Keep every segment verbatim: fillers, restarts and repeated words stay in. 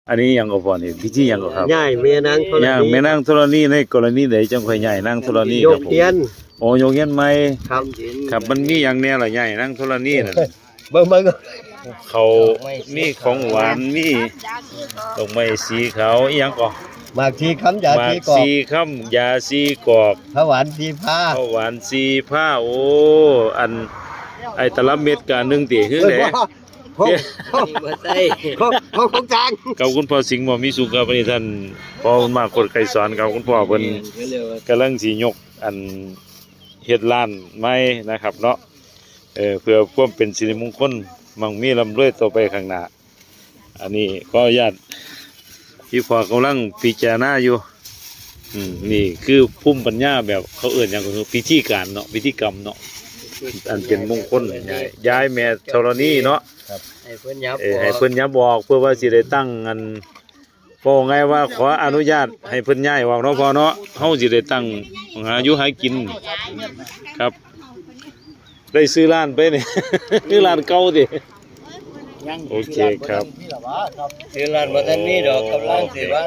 อันนี้หยังก็พ่อนี่ พิธีหยังก็ครับ ย้ายแม่นางธรณี ย้ายแม่นางธรณี ในกรณีใดจังค่อยย้ายนางธรณี ย ครั ก บผม เฮียน โอ้ ยกเฮียนใหม่ ครับ ครับ มันมีหยังแน่ล่ะ ย้ายนางธรณีนั่น เบิ่งเบิ่ง เขามีของหวาน มีดอกไม้สีขาว อีหยังก็ หมากสีคำยา หมาก สีกอก สีคำ ยาสีกอก ข้าวหวานสีฟ้า ข้าวหวานสีฟ้า โอ้ อัน ไอ้ตลับเม็ดกะหนึ่งติ คือ เออ ได๋ ของของของของของจาง กับคุณพ่อสิงห์บ่มีสุขครับ อันนี้ท่านพ่อบุญมาก คนไกรสอนครับ คุณพ่อเพิ่นกำลังสิยกอันเฮ็ดร้านใหม่นะครับเนาะ เออ เพื่อความเป็นสิริมงคล มั่งมีร่ำรวยต่อไปข้างหน้า อันนี้ขออนุญาต พี่พ่อกำลังพิจารณาอยู่ อืม นี่คือภูมิปัญญาแบบเขาเอิ้นหยังก็คือพิธีการเนาะ พิธีกรรมเนาะ อันเป็นมงคล ย้าย ย้ายแม่ธรณีเนาะ ให้เพิ่นยับ เออ ให้เพิ่นยับออก เพื่อว่าสิได้ตั้งอัน เว้าง่ายว่าขออนุญาตให้เพิ่นย้ายออกเนาะพ่อเนาะ เฮาสิได้ตั้งหาอยู่หากิน ครับ ได้ซื้อร้านไปนี่ คือร้านเก่าติ โอเคครับ ซื้อร้านบ่ทันมีดอก กำลังสิว่า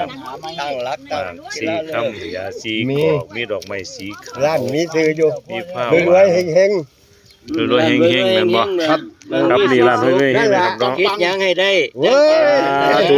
ตั้งหลัก ห ตั้ง มากสีคำ ยาสี มี กอก มีดอกไม้สีขาว ร้านมีชื่ออยู่ มีผ้า รวยๆเฮง รวยๆเฮงๆแม่นบ่ ๆครับ ครับ นี่ร้านรวยๆเฮงๆนะครับเนาะ คิดหยังให้ได้ เว้ย สาธุ